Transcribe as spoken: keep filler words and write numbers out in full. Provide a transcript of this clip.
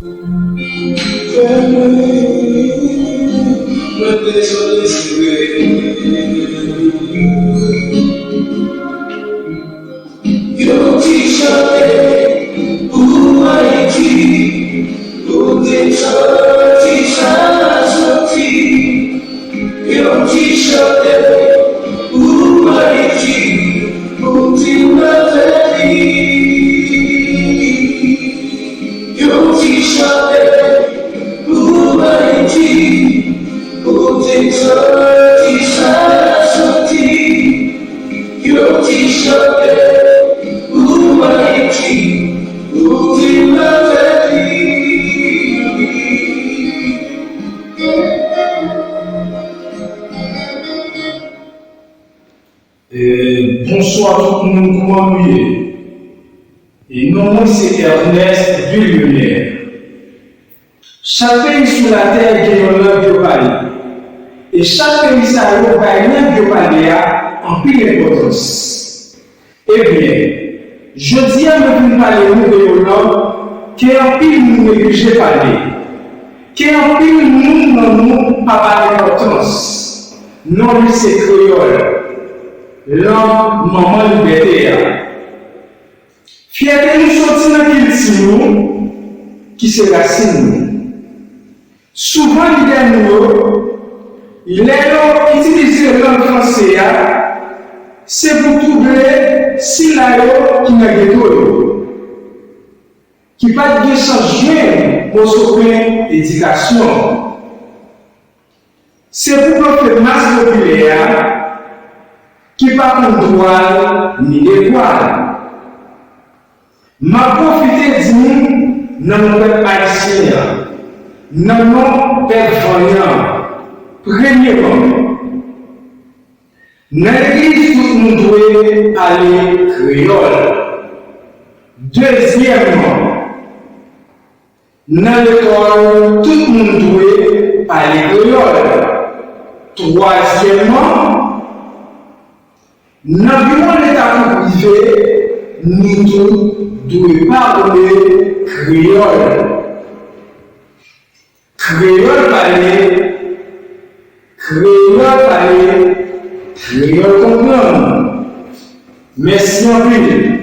Mwen dezole, se vre. Yon ti chante pou Ayiti, pou te santi sa soti. Yon ti chante pou Ayiti, pou di m avè li. Yon ti chante pou Ayiti, pou di m santi sa soti. Yon ti chante pou Ayiti, pou di m avè li. E, bonswa tout moun, kòman nou ye? E non mwen se Ernest Villumenaire. Chak peyi sou latè gen yon lang yo pale. E chak peyi sa yo bay lang yo pale a anpil enpòtans. Ebyen, jodi a mwen vin pale nou de yon lang ke anpil moun neglije pale, ke anpil moun nan nou pa ba enpòtans. Non li se kreyòl, lang manman libète a. Fyète nou soti nan kilti nou, ki se rasin nou. Souvan lidè nou yo, lè yo itilize lang franse a, se pou touble sila yo ki nan geto yo, ki pa t gen chans jwenn moso pen edikasyon. Se pou blofe mas popilè a ki pa konn dwa l ni devwa l. M ap pwofite di n nan non pèp ayisyen an, nan non pèp vanyan an, premyeman, nan legliz tout moun dwe pale kreyòl. Dezyèmman, nan lekòl, tout moun dwe pale kreyòl. Twazyèmman, nan biwo leta kou prive, nou tou dwe pale kreyòl. Kreyòl pale, kreyòl pale, kreyòl konprann. Mèsi anpil.